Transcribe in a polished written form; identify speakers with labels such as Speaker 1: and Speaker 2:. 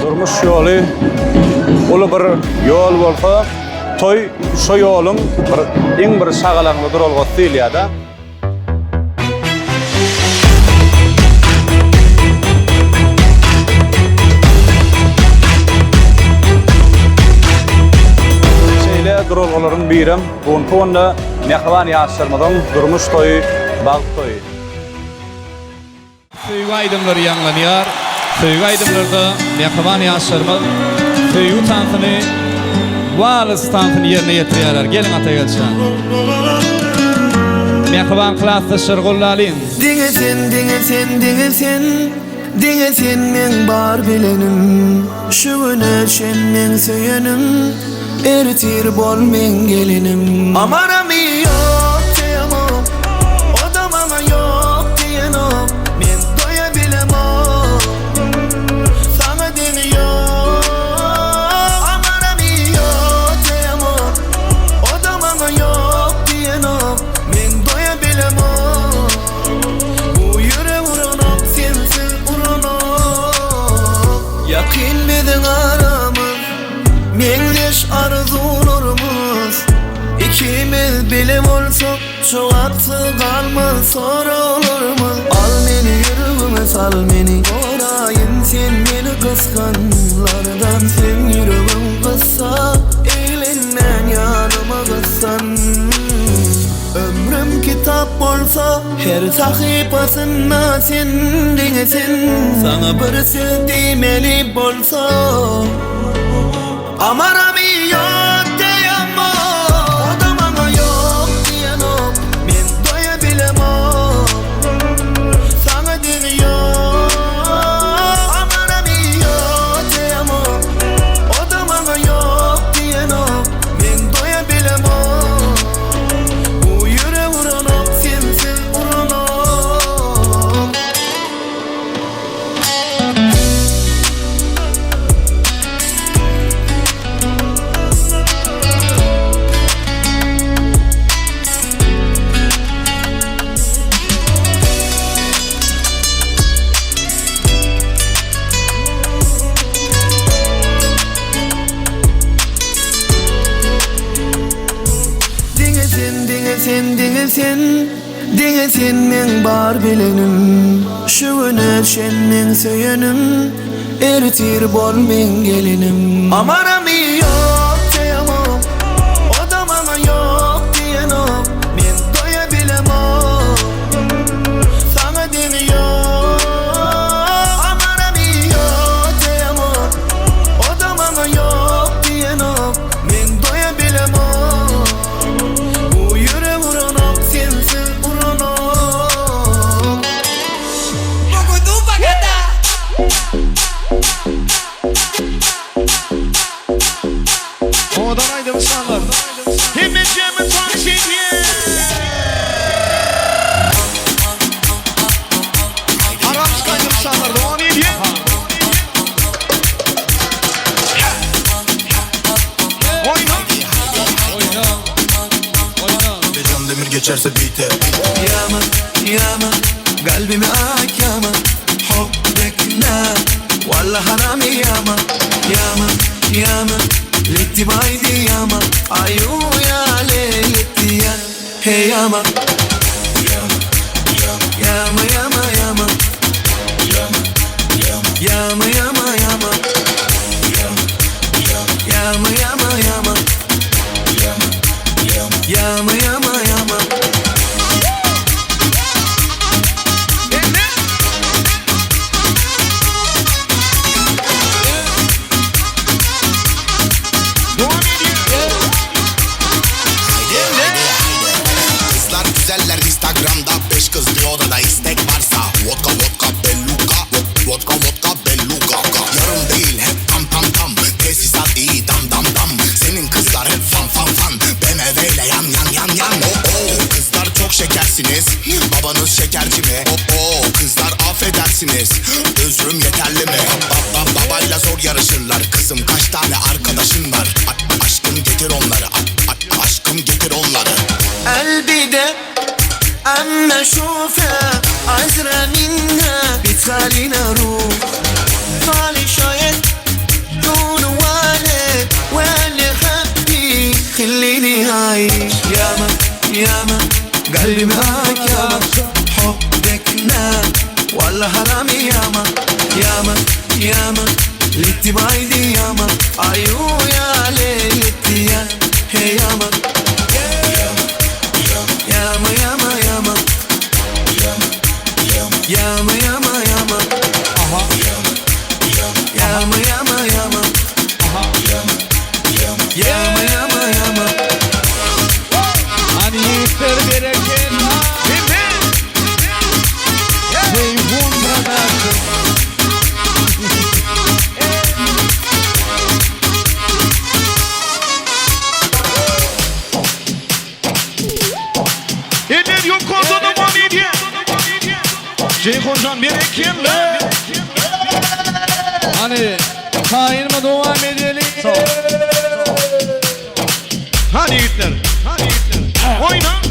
Speaker 1: Durmuş ýoly uly bir ýol bolsa, toý şo ýoluň bir iň bir şagalaňly duralgasy diýilýär-de. Şeýle duralgalaryň birem bu günki günde mähriban ýaşlarymyzyň durmuş toýy, bagt toýy. Söýgi aýdymlary ýaňlanýar. Söýgi aýdymlarda mähriban ýaşlarymyz söýgi tansyny, wals tansyny ýerine ýetirýärler. Geliň Atageldi jan. Mähriban klasdaşlar gollalyň.
Speaker 2: Diňe sen, diňe sen, diňe sen Diňe sen meň bar bilenim Şu güne çen meň söýenim Ertir bol meň gelinim Amaramy ýok diýemok O-da maňa ýok diýenok Men doýa bilemok Saňa deňi ýok Amaramy ýok diýemok O-da maňa ýok diýenok Men doýa bilemok Bu ýürek uranok sensiz uranok Ýakyn biziň aramyz Meňzeş arzuwlarymyz Ikimiz bile bolsak Jogapsyz galmaz soraglarymyz Al meni ýüregiňe sal meni Goraýyn sen meni gysganlardan Seň ýüregiň gyssa Eglenmän ýanyma gyssan Ömrüm kitap bolsa Her sahypasynda sen diňe sen Saňa bir söz diýmeli bolsa Amaramy ýok diýemok O-da maňa ýok diýenok Men doýa bilemok Saňa deňi ýok Amaramy ýok diýemok O-da maňa ýok diýenok Men doýa bilemok Bu ýürek uranok sensiz uranok. Diňe sen, diňe sen, diňe sen Diňe sen meň bar bilenim Şu güne çen meň söýenim Ertir bol meň gelinim Amaramy ýok diýemok O-da maňa ýok diýenok Men doýa bilemok Saňa deňi ýok Amaramy ýok diýemok O-da maňa ýok diýenok Men doýa bilemok Bu ýürek uranok sensiz uranok.
Speaker 3: Owadan aýdym şalar. Hemmejemi tanyş edýän. Arapski aýdym şalar dowam edýär. Oýna.
Speaker 1: Oýna. Oýna.
Speaker 4: Bejan demir geçerse beat'e.
Speaker 2: Yama yama kalbimi akyama Hubbek nar Valla harami yama Yama yama Letti baydi yama Ayu ya letti ya Hey yama Yama yama yama Yama yama yama Yama yama yama Yama yama yama
Speaker 3: Dowam edýär.
Speaker 4: Haydi haydi haydi Kızlar güzeller Instagram'da Beş kız bir odada istek varsa Vodka vodka beluga Vodka vodka beluga Yarım değil hep tam tam tam Tesisat iyi dam dam dam Senin kızlar hep fan fan fan BMW ile yan yan yan yan Oh oh Kızlar çok şekersiniz Babanız şekerci mi? Oh oh Kızlar affedersiniz Özrüm yeterli mi? Ba ba babayla zor yarışırlar Kızım kaç tane arkadaşın var? A- aşkım getir onları A- a- aşkım getir onları
Speaker 2: قلبي ده اما اشوفها عذرة منها بتخليني اروح طالي شايد. Yama Galbi معاك ياما حبك نار ولا حرامي ياما ياما ياما لتي بعيدي ياما عيو يا ليلتي يا هي ياما ياما ياما ياما ياما ياما ياما ياما ياما ياما ياما ياما ياما
Speaker 1: Hany ýigitler berekella. Jeýhun production.
Speaker 3: Eller ýokarda dowam edýär. Jeýhunjan berekella.
Speaker 1: Hany taýynmy dowam edeli.
Speaker 3: Hany ýigitler. Hany ýigitler. Oýna.